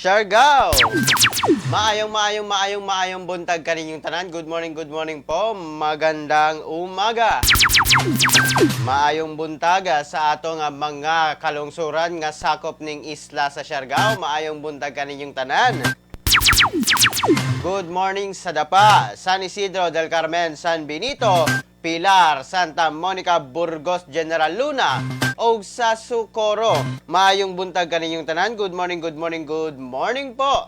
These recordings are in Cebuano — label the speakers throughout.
Speaker 1: Siargao! Maayong, maayong, maayong, maayong buntag kaninyong tanan. Good morning po. Magandang umaga. Maayong buntag sa atong mga kalungsuran nga sakop ning isla sa Siargao. Maayong buntag kaninyong tanan. Good morning sa Dapa, San Isidro del Carmen, San Benito, Pilar, Santa Monica, Burgos, General Luna, o sa Socorro. Maayong buntag kaninyong tanan. Good morning, good morning, good morning po.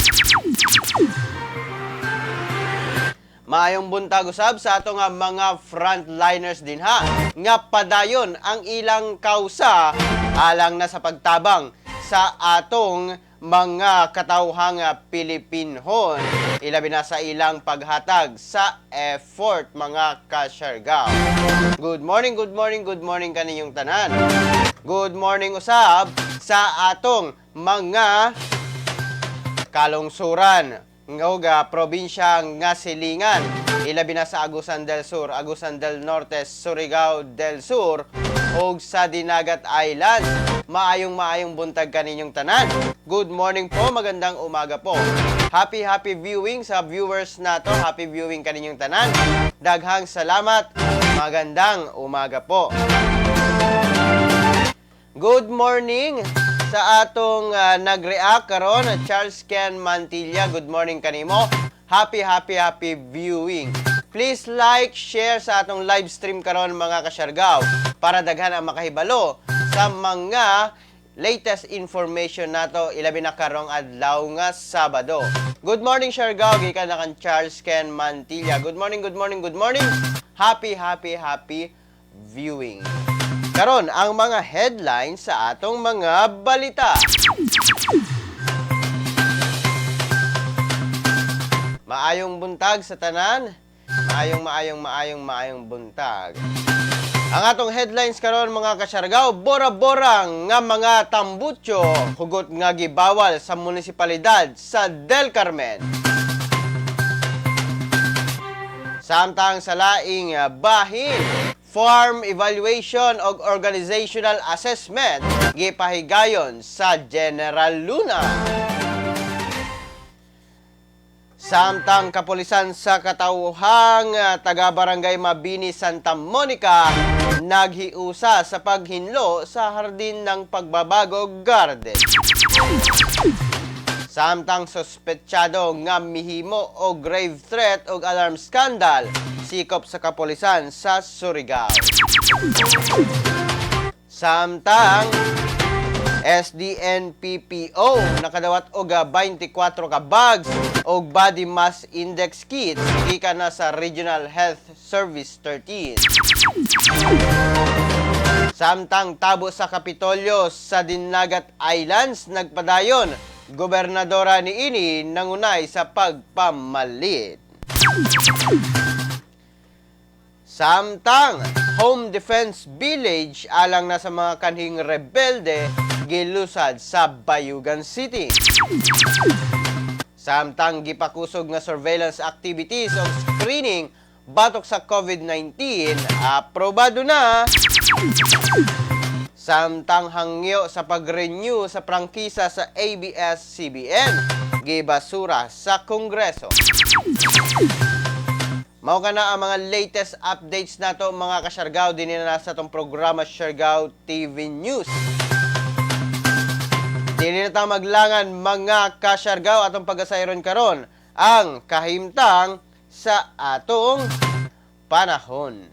Speaker 1: Maayong buntag usab sa ato nga mga frontliners din ha nga padayon ang ilang kausa alang na sa pagtabang sa atong mga katawhang Pilipinhon, ilabi na sa ilang paghatag sa effort, mga kasyargaw. Good morning, good morning, good morning kaninyong tanan. Good morning usab sa atong mga kalungsuran ug probinsya nga silingan, ilabi na sa Agusan del Sur, Agusan del Norte, Surigao del Sur ug sa Dinagat Islands. Maayong maayong buntag kaninyong tanan. Good morning po, magandang umaga po. Happy happy viewing sa viewers nato. Happy viewing kaninyong tanan. Daghang salamat. Magandang umaga po. Good morning sa atong nag-react karon, Charles Ken Mantilla. Good morning kanimo. Happy happy happy viewing. Please like, share sa atong live stream karon, mga kasyargaw, para daghan ang makahibalo sa mga latest information nato, ilabi na karong adlaw nga Sabado. Good morning, Siargao, gikan na kan Charles Ken Mantilla. Good morning, good morning, good morning. Happy happy happy viewing. Karon ang mga headlines sa atong mga balita. Maayong buntag sa tanan. Maayong, maayong, maayong, maayong buntag. Ang atong headlines karon, mga kasyargaw, bora-bora nga mga tambutso hugot nga gibawal sa munisipalidad sa Del Carmen. Samtang sa laing bahin, farm evaluation og organizational assessment gipahigayon sa General Luna. Samtang kapulisan sa katawhang taga-barangay Mabini, Santa Monica naghiusa sa paghinlo sa Hardin ng Pagbabago Garden. Samtang sospetsado nga mihimo og grave threat og alarm scandal sikop sa kapulisan sa Surigao. Samtang SDNPPO nakadawat og 24 ka bags og body mass index kits gikan na sa Regional Health Service 13. Samtang tabo sa Kapitolyo sa Dinagat Islands nagpadayon, gobernadora niini nangunay sa pagpamalit. Samtang Home Defense Village alang na sa mga kanhing rebelde gilusad sa Bayugan City. Samtang gipakusog nga surveillance activities o screening batok sa COVID-19 aprobado na. Samtang hangyo sa pag-renew sa prangkisa sa ABS-CBN gibasura sa Kongreso. Mao kana ang mga latest updates nato, mga kasyargaw, dinhi na sa atong programa Siargao TV News. Dili na ta maglangan, mga kasyargaw, atong pagasayron karon ang kahimtang sa atong panahon.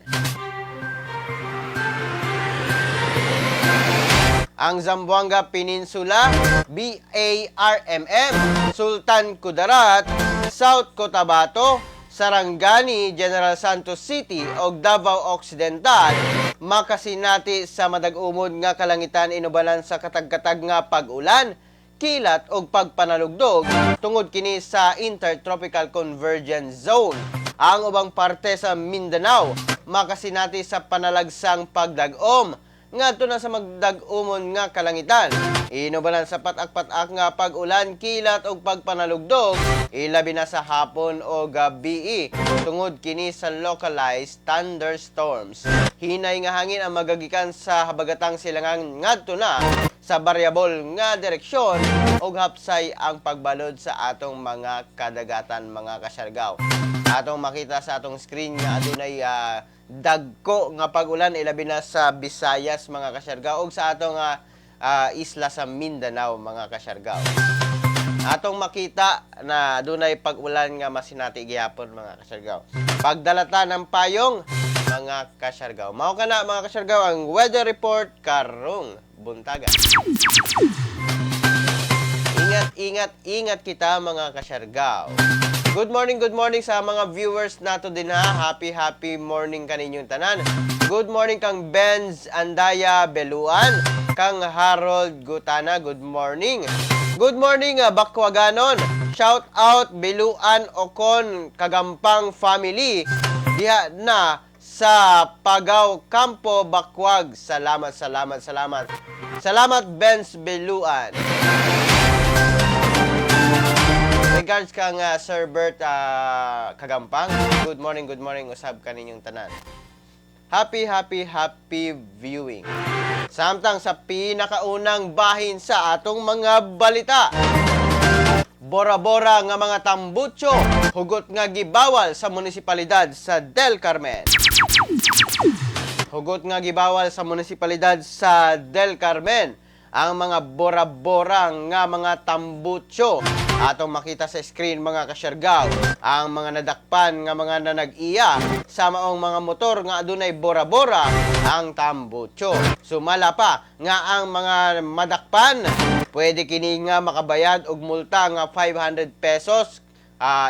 Speaker 1: Ang Zamboanga Peninsula, BARMM, Sultan Kudarat, South Cotabato, Sarangani, General Santos City ug Davao Occidental makasinati sa madag-umod nga kalangitan inubanan sa katag-katag nga pag-ulan, kilat ug pagpanalugdog tungod kini sa Intertropical Convergence Zone. Ang ubang parte sa Mindanao makasinati sa panalagsang pagdag-om ngadto na sa magdag-umon nga kalangitan. Inubanan sa patak-patak nga pag-ulan, kilat og pagpanalugdog, ilabi na sa hapon o gabi, tungod kini sa localized thunderstorms. Hinay nga hangin ang magagikan sa habagatang silangan ngadto na sa variable nga direksyon ug hapsay ang pagbalod sa atong mga kadagatan, mga Kasyargaw. Atong makita sa atong screen nga adunay dagko nga pag-ulan, ilabi na sa Visayas, mga Kasyargaw, ug sa atong isla sa Mindanao, mga Kasyargaw. Atong makita na adunay pag-ulan nga masinati gihapon, mga Kasyargaw. Pagdalata ng payong, mga Kasyargaw. Mao kana, mga Kasyargaw, ang weather report karong buntaga. Ingat, ingat, ingat kita, mga Kasyargaw. Good morning sa mga viewers nato din ha. Happy, happy morning kaninyong tanan. Good morning kang Benz Andaya Beluan, kang Harold Gutana, good morning. Good morning, Bakwaganon. Shout out Beluan Ocon Kagampang family. Diha na sa Pagaw Campo, Bakwag. Salamat, salamat, salamat. Salamat, Benz Beluan. Regards kang Sir Bert Kagampang. Good morning usab kaninyong tanan. Happy, happy, happy viewing. Samtang sa pinakaunang bahin sa atong mga balita. Bora-bora nga mga tambutso, hugot nga gibawal sa munisipalidad sa Del Carmen. Hugot nga gibawal sa munisipalidad sa Del Carmen ang mga bora-bora nga mga tambutso. Atong makita sa screen, mga Kasyargaw, ang mga nadakpan nga mga nanag-iya sa maong mga motor nga adunay bora-bora ang tambutso. Sumala pa nga ang mga madakpan pwede kini nga makabayad og multa nga 500 pesos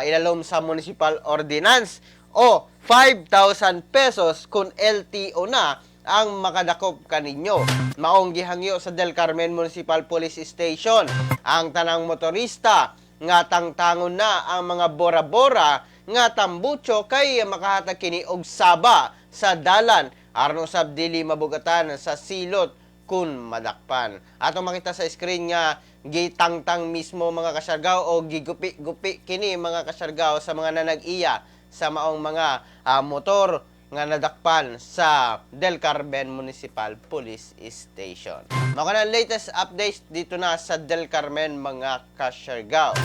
Speaker 1: ilalom sa municipal ordinance o 5,000 pesos kung LTO na ang makadakop kaninyo. Maong gihangyo sa Del Carmen Municipal Police Station ang tanang motorista nga tangtangon na ang mga bora-bora nga tambutso kay makahatag kini og saba sa dalan aron usab dili mabugatan sa silot kun madakpan. Atong makita sa screen nga gitangtang mismo, mga Kasyargaw, o gigupi-gupi kini, mga Kasyargaw, sa mga nanag-iya sa maong mga motor nga nadakpan sa Del Carmen Municipal Police Station. Mao kana ang latest updates dito na sa Del Carmen, mga Kasyargaw.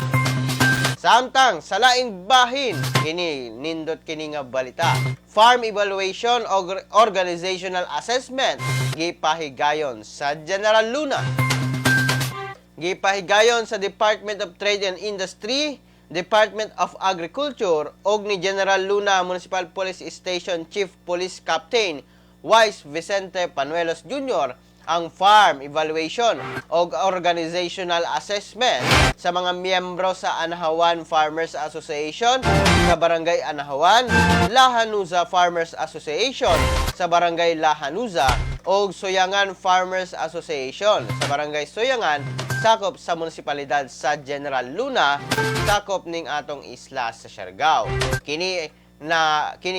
Speaker 1: Samtang sa laing bahin, kini nindot kini nga balita. Farm evaluation o organizational assessment gipahigayon sa General Luna. Gipahigayon sa Department of Trade and Industry, Department of Agriculture og ni General Luna Municipal Police Station Chief Police Captain Wise Vicente Panuelos Jr. ang farm evaluation og organizational assessment sa mga miyembro sa Anahawan Farmers Association sa Barangay Anahawan, Lahanuza Farmers Association sa Barangay Lahanuza og Suyangan Farmers Association sa Barangay Suyangan, sakop sa munisipalidad sa General Luna, sakop ning atong isla sa Siargao. Kini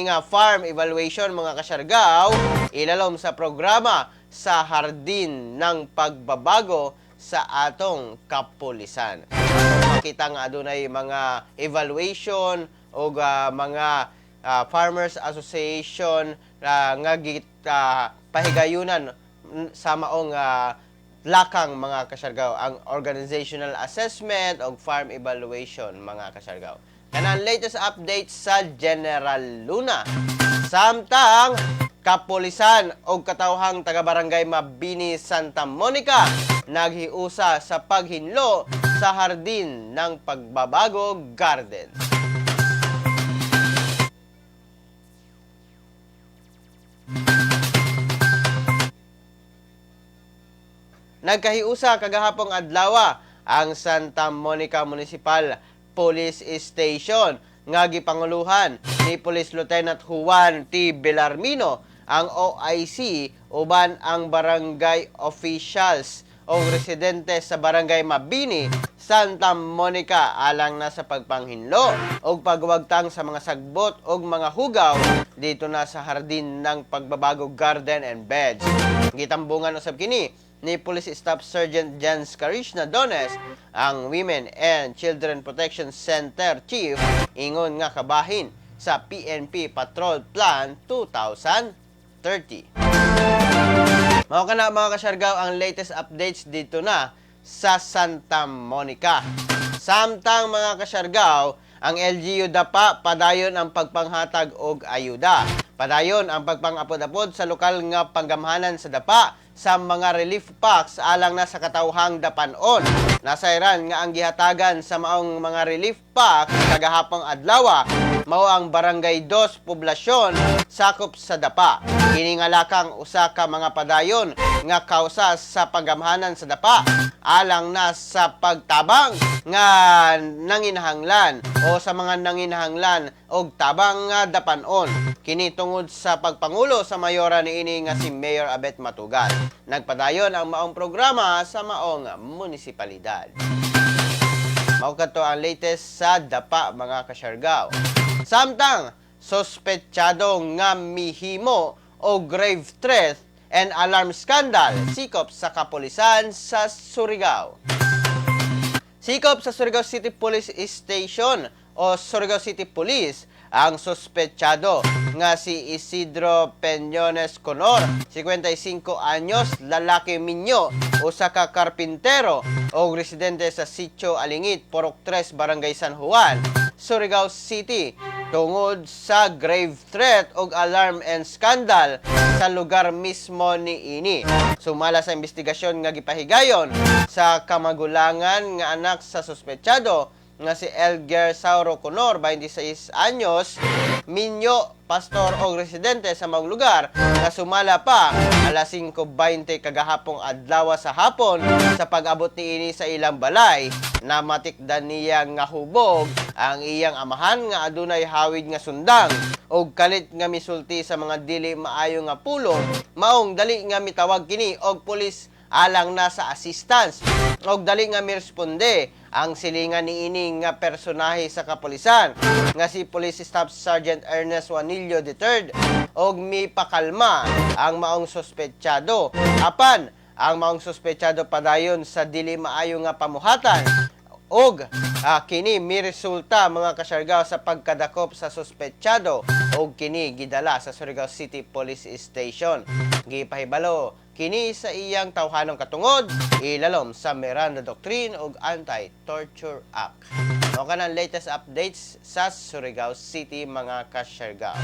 Speaker 1: nga farm evaluation, mga Kasyargao, ilalom sa programa sa Hardin ng Pagbabago sa atong kapulisan. Makita nga adunay mga evaluation o mga farmers association nga pahigayunan sa maong lakang, mga Kasyargaw, ang organizational assessment o farm evaluation, mga Kasyargaw. Kanang latest updates sa General Luna. Samtang kapulisan o katawhang taga-barangay Mabini, Santa Monica naghiusa sa paghinlo sa Hardin ng Pagbabago Garden. Nagkahiusa kagahapong adlaw ang Santa Monica Municipal Police Station nga gipanguluhan ni Police Lieutenant Juan T. Belarmino, ang OIC uban ang barangay officials o residente sa Barangay Mabini, Santa Monica alang na sa pagpanghinlo og pagwagtang sa mga sagbot og mga hugaw dito na sa Hardin ng Pagbabago Garden and Beds. Gitambungan usab kini ni Police Staff Sergeant Jans Karishna Dones ang Women and Children Protection Center Chief, ingon nga kabahin sa PNP Patrol Plan 2030. Mao kana, mga kasyargaw, ang latest updates dito na sa Santa Monica. Samtang, mga kasyargaw, ang LGU Dapa, padayon ang pagpanghatag og ayuda. Padayon ang pagpangapod-apod sa lokal nga panggamhanan sa Dapa sa mga relief packs alang na sa katawhang Dapanon. Nasayran nga ang gihatagan sa maong mga relief packs kagahapong adlaw mao ang Barangay 2 Poblasyon, sakop sa Dapa. Kini nga lakang usa ka mga padayon nga kausa sa panggamhanan sa Dapa alang na sa pagtabang nga nanginahanglan o sa mga nanginahanglan og tabang nga Dapanon. Kini tungod sa pagpangulo sa mayora niini nga si Mayor Abet Matugal. Nagpadayon ang maong programa sa maong munisipalidad. Mao kadto ang latest sa Dapa, mga kasyargaw. Samtang, sospetsado nga mihimo o grave threat and alarm scandal sikop sa kapulisan sa Surigao. Sikop sa Surigao City Police Station o Surigao City Police ang sospetsado nga si Isidro Peñones Conor, 55 anyos, lalaki minyo, usa ka karpintero o residente sa Sitio Alingit, Purok 3, Barangay San Juan, Surigao City, tungod sa grave threat og alarm and scandal sa lugar mismo niini. Sumala sa investigasyon nga gipahigayon sa kamagulangan nga anak sa sospetsado nga si Elger Sauro Conor, 26 anyos, minyo, pastor o residente sa maong lugar, nga sumala pa alas 5:20 kagahapong adlaw sa hapon, sa pag-abot niini sa ilang balay, namatikdan niya nga hubog ang iyang amahan nga adunay hawid nga sundang og kalit nga misulti sa mga dili maayo nga pulong, maong dali nga mitawag kini og pulis alang na sa assistance og dali nga miresponde ang silingan niini nga personahe sa kapulisan nga si Police Staff Sergeant Ernest Juanillo III og mipakalma ang maong sospetsado. Apan ang maong sospetsado padayon sa dili maayo nga pamuhatan og kini miresulta, mga kasyargaw, sa pagkadakop sa sospetsado og kini gidala sa Surigao City Police Station. Gipahibalo kini sa iyang tawhanong katungod ilalom sa Miranda Doctrine ug Anti-Torture Act. Mao kanang latest updates sa Surigao City, mga kasyargaw.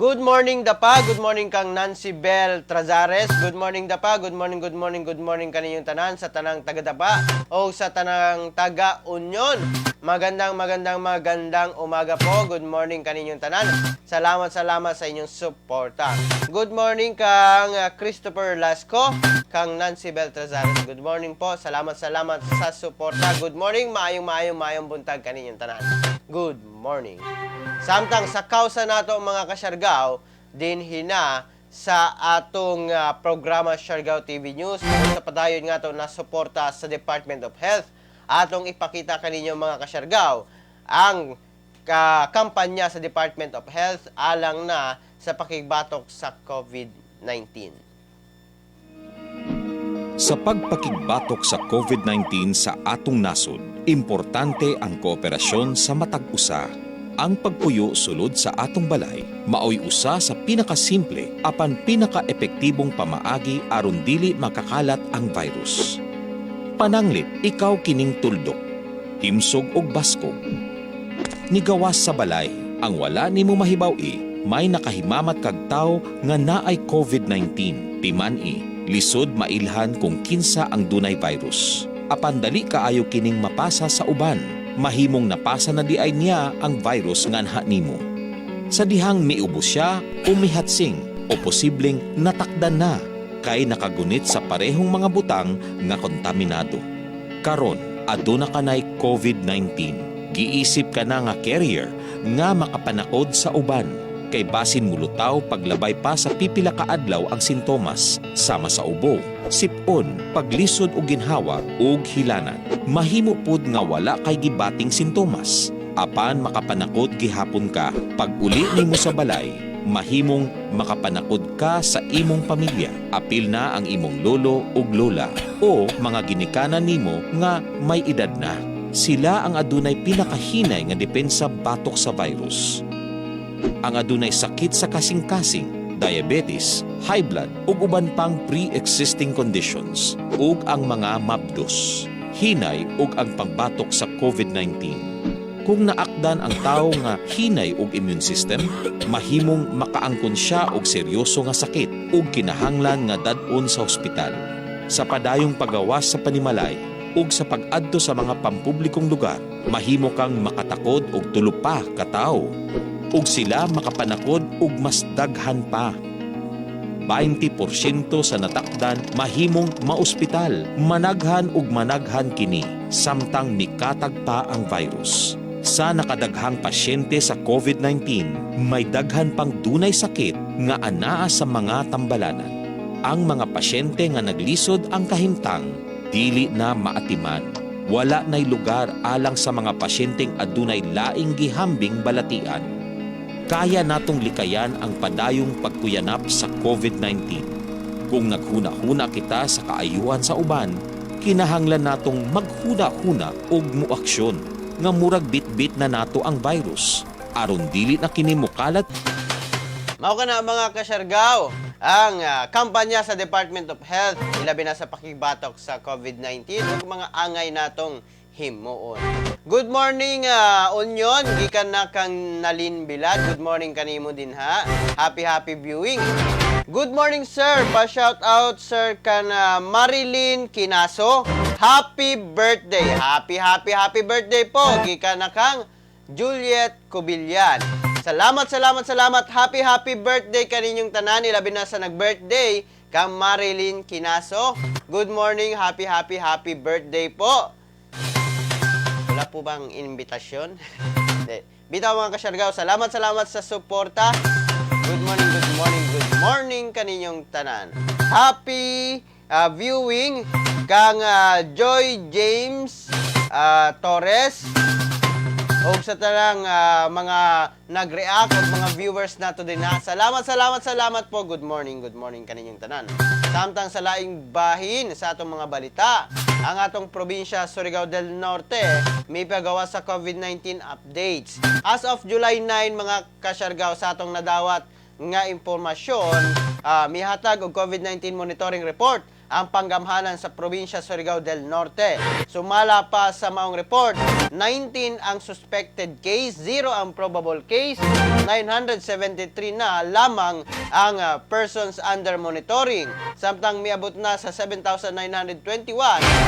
Speaker 1: Good morning, Dapa. Good morning kang Nancy Bell Trazares. Good morning, Dapa. Good morning, good morning, good morning kaninyong tanan, sa tanang taga Dapa o sa tanang taga Union. Magandang, magandang, magandang umaga po. Good morning kaninyong tanan. Salamat, salamat sa inyong suporta. Good morning kang Christopher Lasco, kang Nancy Bell Trazares. Good morning po. Salamat, salamat sa suporta. Good morning. Maayong, maayong, maayong buntag kaninyong tanan. Good morning. Samtang sa kausa nato, mga kasyargaw, dinhi na sa atong programa Siargao TV News, tungod sa padayon nga to na suporta sa Department of Health, atong ipakita kaninyo, mga kasyargaw, ang kampanya sa Department of Health alang na sa pakigbatok sa COVID-19.
Speaker 2: Sa pagpakigbatok sa COVID-19 sa atong nasod, importante ang kooperasyon sa matag usa. Ang pagpuyo sulod sa atong balay maoy usa sa pinakasimple apan pinaka-epektibong pamaagi aron dili makakalat ang virus. Pananglit ikaw kining tuldok, himsog og baskog. Nigawas sa balay, ang wala nimo mahibaw-i, may nakahimamat kag tawo nga naay COVID-19. Timan-i, lisod mailhan kung kinsa ang dunay virus. Apan dali kaayo kining mapasa sa uban. Mahimong napasa na diay niya ang virus nganha nimo. Sa dihang miubo siya o mihatsing o posibleng natakdan na kay nakagunit sa parehong mga butang nga kontaminado. Karon, aduna kanay COVID-19. Giisip ka na nga carrier nga makapanakod sa uban kay basin mulutaw paglabay pa sa pipila ka adlaw ang sintomas sama sa ubo, sipon, paglisod og ginhawa ug hilanat. Mahimo pud nga wala kay gibating sintomas apan makapanakod gihapon ka. Pag uli nimo sa balay, Mahimong makapanakod ka sa imong pamilya. Apil na ang imong lolo ug lola o mga ginikanan nimo nga may edad na. Sila ang adunay pinakahinay nga depensa batok sa virus. Ang adunay sakit sa kasing-kasing, diabetes, high blood ug uban pang pre-existing conditions ug ang mga mabdos. Hinay og ang pagbatok sa COVID-19. Kung naakdan ang tawo nga hinay og immune system, mahimong makaangkon siya og seryoso nga sakit ug kinahanglan nga dad-on sa ospital. Sa padayong pagawas sa panimalay ug sa pag-adto sa mga pampublikong lugar, mahimo kang makatakod og tulo pa ka tawo ug sila makapanakod og mas daghan pa. 20% sa natakdan mahimong maospital. Managhan ug managhan kini samtang mikatag pa ang virus. Sa nakadaghang pasyente sa COVID-19, may daghan pang dunay sakit nga anaa sa mga tambalanan. Ang mga pasyente nga naglisod ang kahimtang, dili na maatiman. Wala na'y lugar alang sa mga pasyenteng adunay laing gihambing balatian. Kaya natong likayan ang padayong pagkuyanap sa COVID-19. Kung naghuna-huna kita sa kaayuhan sa uban, kinahanglan natong maghuna-huna og muaksyon nga murag bit-bit na nato ang virus aron dili na kini mokalat.
Speaker 1: Mao kana, mga kasyargaw, ang kampanya sa Department of Health ilabi na sa pakigbatok sa COVID-19 ug mga angay natong himuon. Good morning, Union, gikan na kang Nalin Bilad. Good morning kanimo din ha. Happy happy viewing. Good morning, sir. Pa shout out, sir, kana Marilyn Kinaso. Happy birthday. Happy happy happy birthday po, gikan na kang Juliet Cobillan. Salamat, salamat, salamat. Happy, happy birthday kaninyong tanan. Ilabi na sa nag-birthday kang Marilyn Kinaso. Good morning, happy, happy, happy birthday po. Wala po bang imbitasyon? Hindi. Bitaw, mga kasyargaw, salamat, salamat sa suporta. Good morning, good morning, good morning kaninyong tanan. Happy viewing kang Joy James Torres o sa tanang mga nag-react o mga viewers nato din ha. Salamat, salamat, salamat po. Good morning kaninyong tanan. Samtang sa laing bahin sa atong mga balita, ang atong probinsya Surigao del Norte may pagawa sa COVID-19 updates. As of July 9, mga kasyargaw, sa atong nadawat nga impormasyon, mihatag og COVID-19 monitoring report ang panggamhanan sa probinsya Surigao del Norte. Sumala pa sa maong report, 19 ang suspected case, 0 ang probable case, 973 na lamang ang persons under monitoring. Samtang miabot na sa 7,921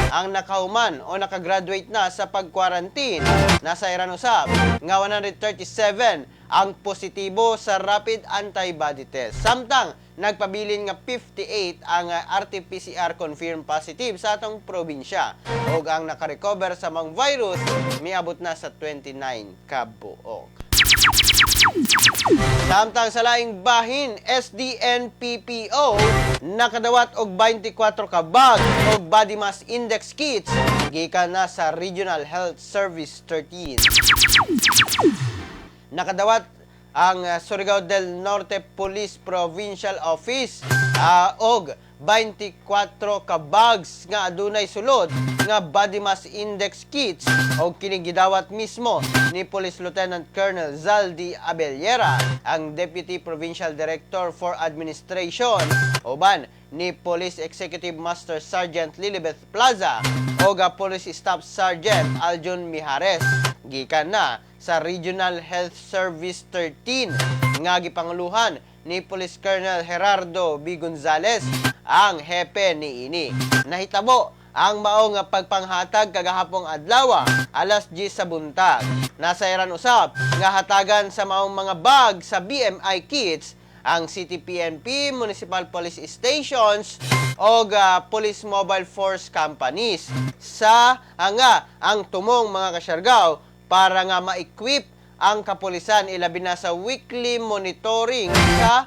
Speaker 1: ang nakahuman o nakagraduate na sa pag-quarantine. Nasayran usab nga 137 ang positibo sa rapid antibody test. Samtang nagpabilin nga 58 ang RT-PCR confirmed positive sa atong probinsya. Ug ang nakarecover sa maong virus miabot na sa 29 ka buok. Samtang sa laing bahin, SDNPPO nakadawat og 24 ka bag og body mass index kits gikan na sa Regional Health Service 13. Nakadawat ang Surigao del Norte Police Provincial Office og 24 ka bags nga adunay sulod nga body mass index kits og kini gidawat mismo ni Police Lieutenant Colonel Zaldi Abellera, ang Deputy Provincial Director for Administration, uban ni Police Executive Master Sergeant Lilibeth Plaza og Police Staff Sergeant Aljon Mijares gikan na sa Regional Health Service 13 nga gipanguluhan ni Police Colonel Gerardo B. Gonzales, ang hepe niini. Nahitabo ang maong pagpanghatag kagahapong adlaw alas 10 sa buntag. Nasayran usab nga hatagan sa maong mga bag sa BMI kits ang City PNP, Municipal Police Stations o Police Mobile Force Companies sa nga ang tumong, mga kasyargaw, para nga ma-equip ang kapulisan ilabi na sa weekly monitoring sa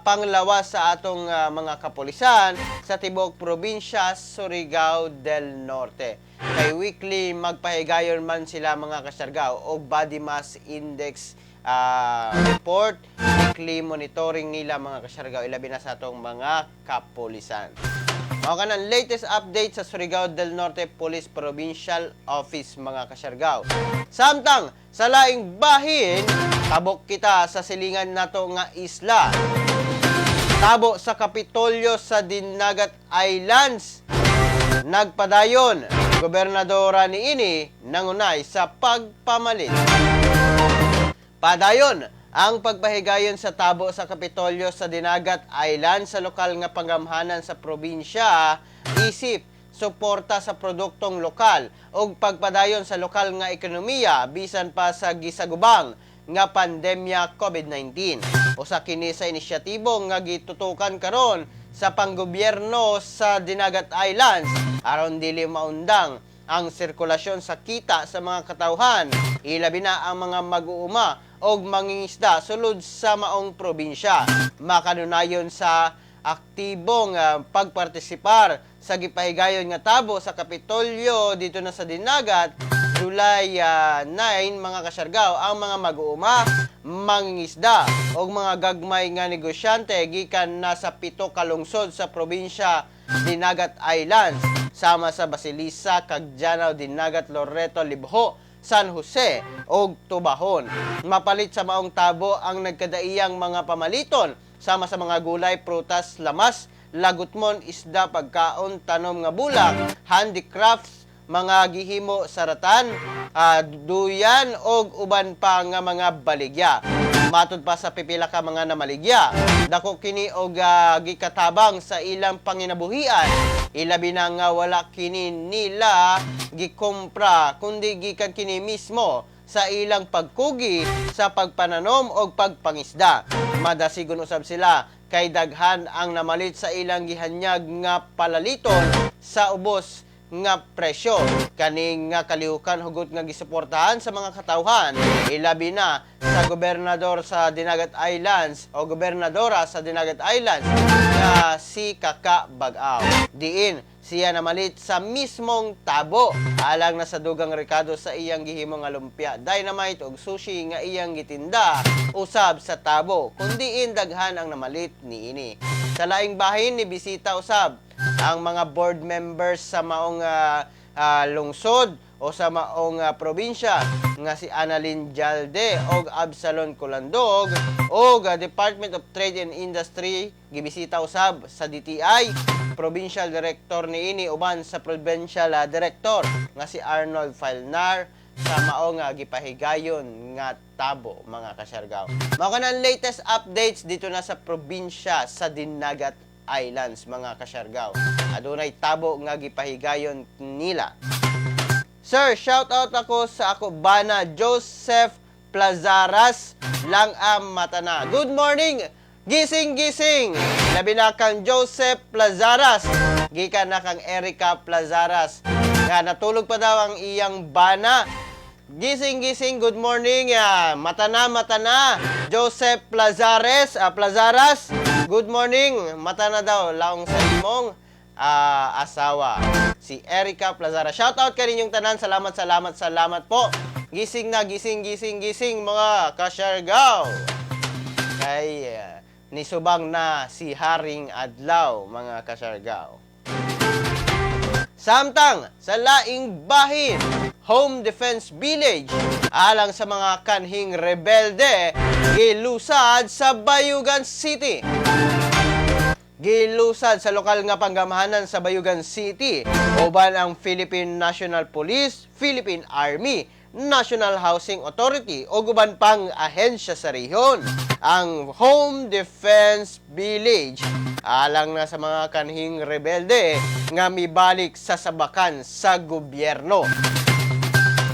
Speaker 1: panglawas sa atong mga kapulisan sa tibuok probinsya Surigao del Norte. Kay weekly magpahigayon man sila, mga kasyargaw, og body mass index report, weekly weekly monitoring nila, mga kasyargaw, ilabi na sa atong mga kapulisan. Mao kanang latest update sa Surigao del Norte Police Provincial Office, mga kasyargaw. Samtang sa laing bahin, tabok kita sa silingan nato nga isla. Tabo sa Kapitolyo sa Dinagat Islands. Nagpadayon, gobernadora niini nangunay sa pagpamalit. Padayon ang pagpahigayon sa tabo sa Kapitolyo sa Dinagat Island sa lokal nga panggamhanan sa probinsya isip suporta sa produktong lokal ug pagpadayon sa lokal nga ekonomiya bisan pa sa gisagubang nga pandemya COVID-19. Usa kini sa inisyatibo nga gitutukan karon sa panggobyerno sa Dinagat Islands aron dili maundang ang sirkulasyon sa kita sa mga katawhan, ilabi na ang mga mag-uuma og mangingisda sulod sa maong probinsya. Makanunayon sa aktibong pagpartisipar sa gipahigayon nga tabo sa Kapitolyo dito na sa Dinagat July 9, mga kasyargaw, ang mga mag-uuma, mangingisda og mga gagmay nga negosyante gikan na sa 7 ka lungsod sa probinsya Dinagat Islands, sama sa Basilisa, Cagdianao, Dinagat, Loreto, Libjo, San Jose ug Tubahon. Mapalit sa maong tabo ang nagkadaiyang mga pamaliton sama sa mga gulay, prutas, lamas, lagutmon, isda, pagkaon, tanom nga bulak, handicrafts, mga gihimo sa ratan, duyan og uban pa nga mga baligya. Matud pa sa pipila ka mga namaligya, dako kini og gikatabang sa ilang panginabuhian. Ilabi na nga wala kini nila gikompra kundi gikan kini mismo sa ilang pagkugi sa pagpananom og pagpangisda. Madasigon usab sila kay daghan ang namalit sa ilang gihanyag nga palaliton sa ubos nga presyo. Kani nga kalihukan hugot nga gisuportahan sa mga katawhan, ilabi na sa gobernador sa Dinagat Islands o gobernadora sa Dinagat Islands nga si Kaka Bag-ao. Diin siya namalit sa mismong tabo alang na sa dugang rekado sa iyang gihimo nga lumpia, dynamite ug sushi nga iyang gitinda usab sa tabo, kundi daghan ang namalit niini. Sa laing bahin, ni bisita usab ang mga board members sa maong lungsod o sa maong probinsya nga si Annalyn Jalde og Absalon Kulandog og Department of Trade and Industry. Gibisita usab sa DTI Provincial Director niini uban sa Provincial Director nga si Arnold Falnar sa mao nga gipahigayon nga tabo, mga kasyargaw. Mao kanang latest updates dito na sa probinsya sa Dinagat Islands, mga kasyargaw. Adunay tabo nga gipahigayon nila. Sir, shout out ako sa ako bana Joseph Plazaras lang ang matana. Good morning. Gising gising. Labi na kang Joseph Plazaras. Gikan na kang Erica Plazaras. Nga natulog pa daw ang iyang bana. Gising gising, good morning. Mata na, mata na. Joseph Plazaras. Good morning. Mata na daw laong sa imong asawa, si Erica Plazara. Shout out kaninyong tanan. Salamat, salamat, salamat po. Gising na, gising, gising, gising, mga kasyargaw. Kay nisubang na si Haring Adlaw, mga kasyargaw. Samtang sa laing bahin, Home Defense Village alang sa mga kanhing rebelde gilusad sa Bayugan City. Gilusad sa lokal nga panggamhanan sa Bayugan City uban ang Philippine National Police, Philippine Army, National Housing Authority o uban pang ahensya sa rehiyon. Ang Home Defense Village alang na sa mga kanhing rebelde nga mibalik sa sabakan sa gobyerno.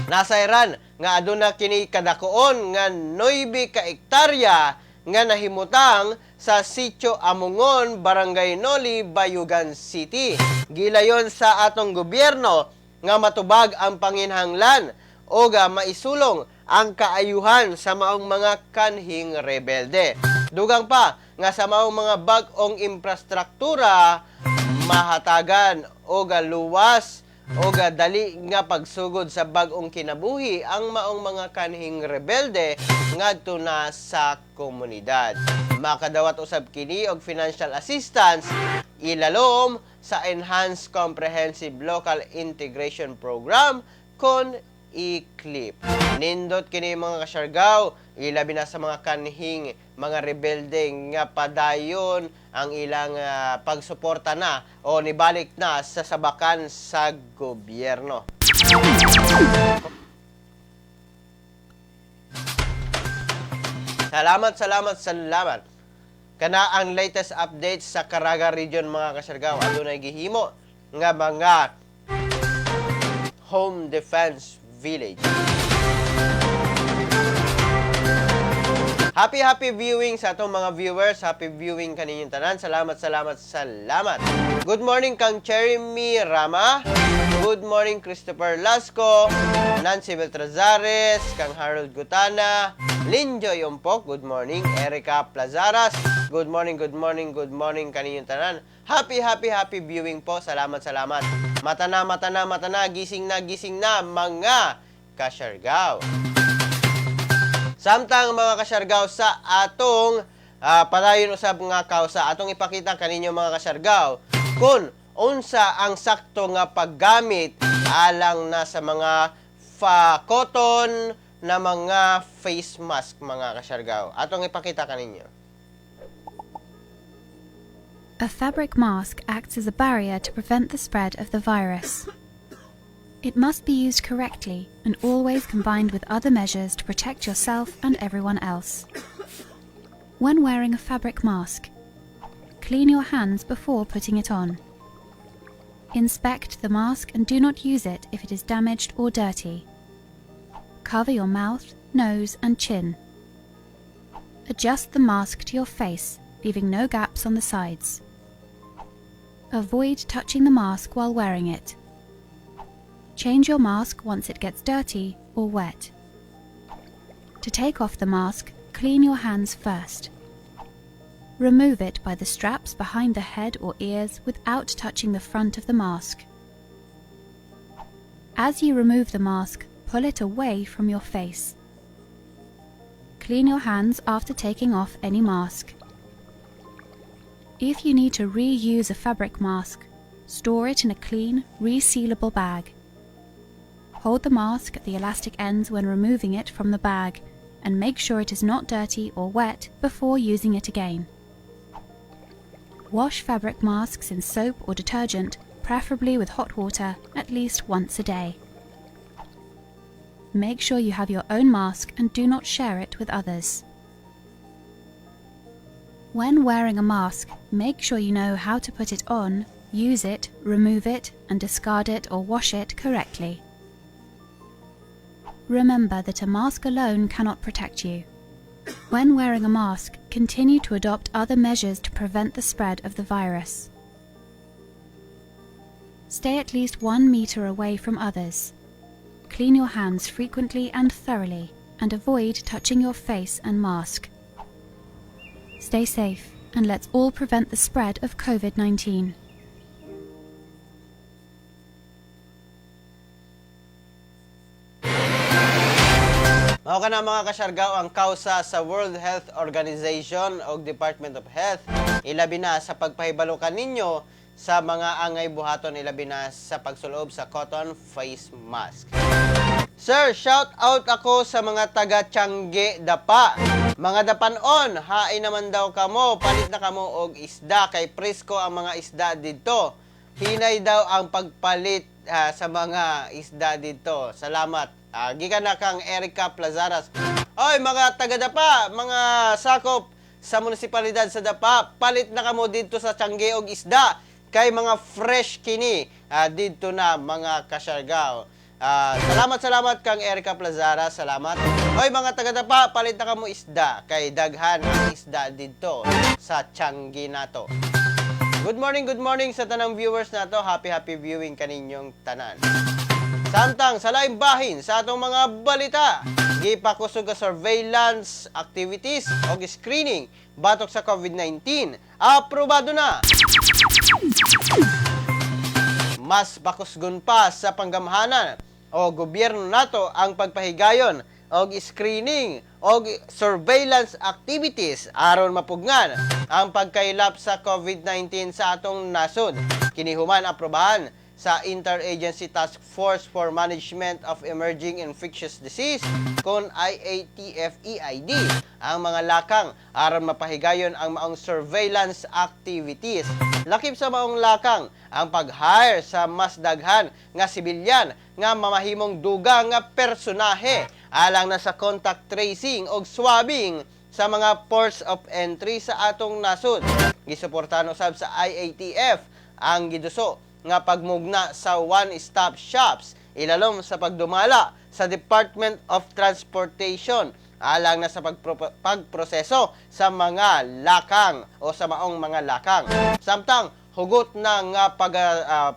Speaker 1: Nasayran nga aduna kini kadakoon nga 9 ka ektarya nga nahimutang sa Sitio Amungon, Barangay Noli, Bayugan City. Gilayon sa atong gobyerno nga matubag ang panginhanglan o ga maisulong ang kaayuhan sa maong mga kanhing rebelde. Dugang pa nga sa maong mga bag-ong infrastruktura mahatagan o ga luwas og dali nga pagsugod sa bag-ong kinabuhi ang maong mga kanhing rebelde ngadto na sa komunidad. Makadawat usab kini og financial assistance ilalom sa Enhanced Comprehensive Local Integration Program kon eCLIP. Nindot kini, mga kasyargaw, ilabi na sa mga kanhing mga rebelde nga padayon ang ilang pagsuporta na o nibalik na sa sabakan sa gobyerno. Salamat, salamat, salamat. Kana ang latest updates sa Caraga Region, mga kasyargaw. Adunay gihimo nga mga home defense village. Happy happy viewing sa atong mga viewers. Happy viewing kaninyong tanan. Salamat, salamat, salamat. Good morning kang Jeremy Rama. Good morning, Christopher Lasco, Nancy Beltrazares, kang Harold Gutana, Linjoy Umpok, good morning. Erica Plazaras, good morning, good morning, good morning kaninyong tanan. Happy, happy, happy viewing po. Salamat, salamat. Mata na, mata na, mata na, gising na mga kasyargaw. Samtang, mga kasyargaw, sa atong padayon usab nga kausa, atong ipakita kaninyo, mga kasyargaw, kung unsa ang sakto nga paggamit alang na sa mga fa cotton na mga face mask, mga kasyargaw. Atong ipakita kaninyo.
Speaker 3: A fabric mask acts as a barrier to prevent the spread of the virus. It must be used correctly and always combined with other measures to protect yourself and everyone else. When wearing a fabric mask, clean your hands before putting it on. Inspect the mask and do not use it if it is damaged or dirty. Cover your mouth, nose, and chin. Adjust the mask to your face, leaving no gaps on the sides. Avoid touching the mask while wearing it. Change your mask once it gets dirty or wet. To take off the mask, clean your hands first. Remove it by the straps behind the head or ears without touching the front of the mask. As you remove the mask, pull it away from your face. Clean your hands after taking off any mask. If you need to reuse a fabric mask, store it in a clean, resealable bag. Hold the mask at the elastic ends when removing it from the bag and make sure it is not dirty or wet before using it again. Wash fabric masks in soap or detergent, preferably with hot water, at least once a day. Make sure you have your own mask and do not share it with others. When wearing a mask, make sure you know how to put it on, use it, remove it, and discard it or wash it correctly. Remember that a mask alone cannot protect you. When wearing a mask, continue to adopt other measures to prevent the spread of the virus. Stay at least 1 meter away from others. Clean your hands frequently and thoroughly, and avoid touching your face and mask. Stay safe, and let's all prevent the spread of COVID-19.
Speaker 1: Mao kana, mga kasyargaw, ang kausa sa World Health Organization o Department of Health ilabi na sa pagpahibalo kaninyo sa mga angay buhaton ilabi na sa pagsulob sa cotton face mask. Sir, shout out ako sa mga taga Tiangge, Dapa. Mga Dapanon, hain naman daw kamo, palit na kamo og isda kay presko ang mga isda didto. Hinay daw ang pagpalit sa mga isda didto. Salamat. Gikan na kang Erica Plazaras. Oy, mga taga Dapa, mga sakop sa munisipalidad sa Dapa, palit na kamo didto sa Tiangge og isda kay mga fresh kini didto na, mga kasyargaw. Salamat, salamat kang Erica Plazara, salamat. Hoy, mga taga Dapa, palit na kamo isda kay daghan ang isda didto sa Tiangge nato. Good morning sa tanang viewers nato. Happy happy viewing kaninyong tanan. Samtang sa laing bahin sa atong mga balita, gipakusog ang surveillance activities o screening batok sa COVID-19. Aprobado na! Mas bakusgon pa sa panggamhanan o gobyerno nato ang pagpahigayon og screening og surveillance activities aron mapugngan ang pagkaylap sa COVID-19 sa atong nasod. Kini human aprobahan sa Interagency Task Force for Management of Emerging Infectious Disease kon IATF-EID ang mga lakang aron mapahigayon ang maong surveillance activities. Lakip sa maong lakang ang pag-hire sa mas daghan nga sibilyan nga mamahimong dugang nga personahe alang na sa contact tracing og swabbing sa mga ports of entry sa atong nasod. Gisuportahan usab sa IATF ang giduso nga pagmugna sa one-stop shops ilalom sa pagdumala sa Department of Transportation alang na sa pagproseso sa mga lakang o sa maong mga lakang. Samtang hugot na nga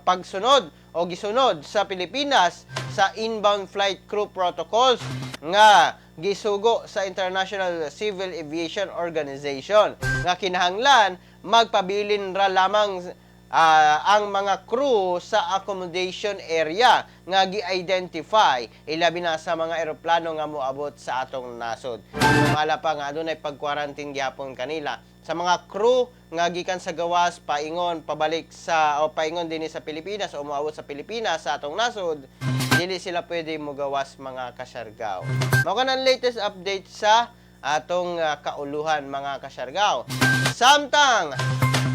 Speaker 1: pagsunod o gisunod sa Pilipinas sa inbound flight crew protocols nga gisugo sa International Civil Aviation Organization nga kinahanglan magpabilin ra lamang ang mga crew sa accommodation area nga gi-identify, ilabi na sa mga eroplano nga moabot sa atong nasod. Sumala pa nga adunay pag-quarantine gyapon kanila sa mga crew nga gikan sa gawas paingon pabalik sa o paingon dinhi sa Pilipinas o moabot sa Pilipinas, sa atong nasod, dili sila pwede mogawas, mga Kasyargaw. Mao kanang latest update sa atong kauluhan, mga Kasyargaw. Samtang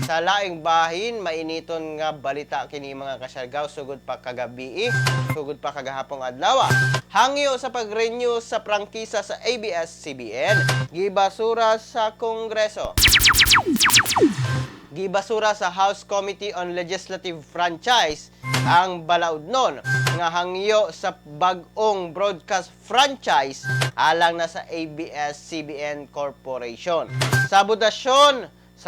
Speaker 1: sa laing bahin, mainiton nga balita kini, mga Kasyargaw, sugod pa kagabi, sugod pa kagahapong adlaw. Hangyo sa pag-renew sa prangkisa sa ABS-CBN, gibasura sa Kongreso. Gibasura sa House Committee on Legislative Franchise ang balaudnon nga hangyo sa bag-ong broadcast franchise alang na sa ABS-CBN Corporation. Sa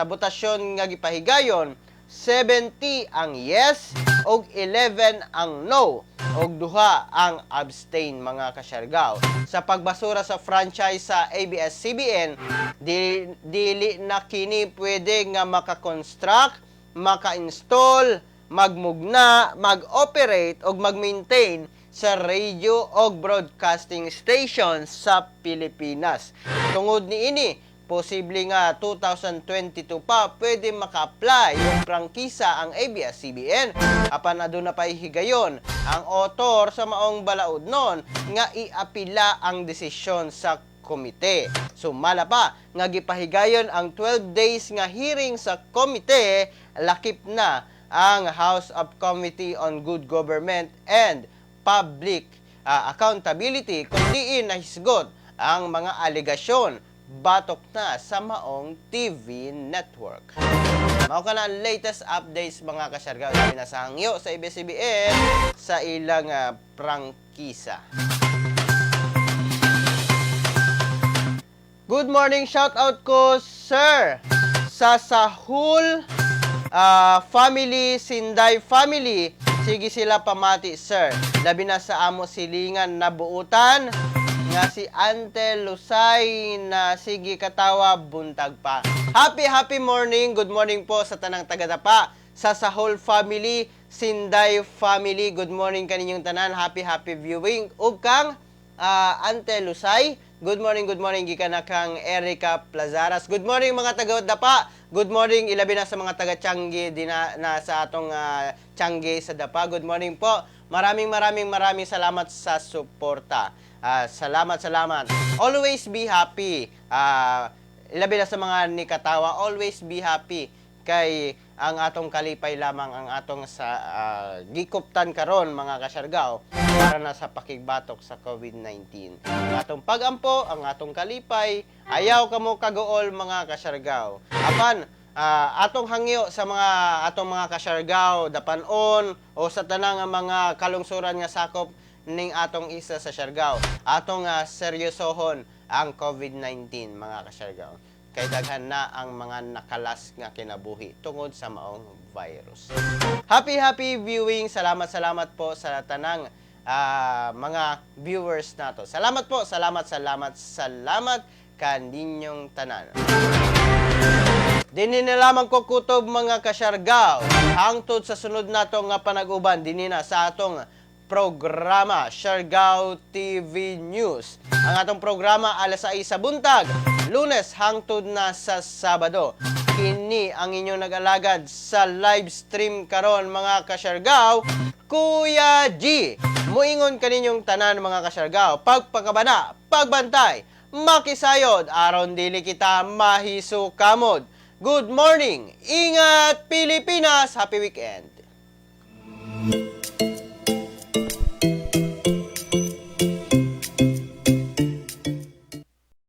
Speaker 1: botasyon nga gipahigayon, 70 ang yes ug 11 ang no ug duha ang abstain, mga Kasyargaw. Sa pagbasura sa franchise sa ABS-CBN, dili na kini pwede nga maka-construct, maka-install, magmugna, mag-operate o mag-maintain sa radio o broadcasting station sa Pilipinas. Tungod niini, posible nga 2022 pa pwede maka-apply yung prangkisa ang ABS-CBN. Apan aduna pa'y higayon ang author sa maong balaudnon nga iapila ang desisyon sa komite. Sumala pa nga gipahigayon ang 12 days nga hearing sa komite, lakip na ang House of Committee on Good Government and Public Accountability kung diin nahisgot ang mga alegasyon batok na sa maong TV network. Mao kana ang latest updates, mga Kasyargaw, labi na sa hangyo sa ABS-CBN sa ilang prangkisa. Good morning, shout out ko, sir, sa Sahul family, Sinday family. Sige sila pamati, sir. Labi na sa amo silingan na buutan nga si Ante Lusay na sige katawa buntag pa. Happy happy morning. Good morning po sa tanang tagadapa sa Sahul family, Sinday family. Good morning kaninyong tanan. Happy happy viewing. Ug kang Ante Lusay. Good morning, good morning gikan na kang Erica Plazaras. Good morning, mga taga Dapa. Good morning ilabi na sa mga taga Tiangge din na sa atong Tiangge sa Dapa. Good morning po. Maraming maraming maraming salamat sa suporta. Salamat, salamat. Always be happy. Ilabi na sa mga nikatawa, always be happy kay ang atong kalipay lamang ang atong sa gikuptan karon, mga Kasyargaw, para na sa pakigbatok sa COVID-19. Ang atong pagampo, ang atong kalipay, ayaw kamo kaguol, mga Kasyargaw. Apan atong hangyo sa mga atong mga Kasyargaw, dapanon o sa tanang nga mga kalungsuran nga sakop ning atong isa sa Siargao. Atong seryosohon ang COVID-19, mga Kasyargaw. Kay daghan na ang mga nakalas nga kinabuhi tungod sa maong virus. Happy happy viewing. Salamat, salamat po sa tanang mga viewers nato. Salamat po, salamat, salamat, salamat kaninyong tanan. Dinhi na lamang ko kutob, mga kasyargaw. Hangtod sa sunod nato nga panag-uban dinhi na sa atong programa Siargao TV News. Ang atong programa alas 6 sa buntag, Lunes hangtod na sa Sabado. Kini ang inyong nag-alagad sa live stream karon, mga kasyargaw, Kuya G. Muingon kaninyong tanan, mga kasyargaw, pagpakabana, pagbantay, makisayod aron dili kita mahisukamod. Good morning! Ingat, Pilipinas! Happy weekend!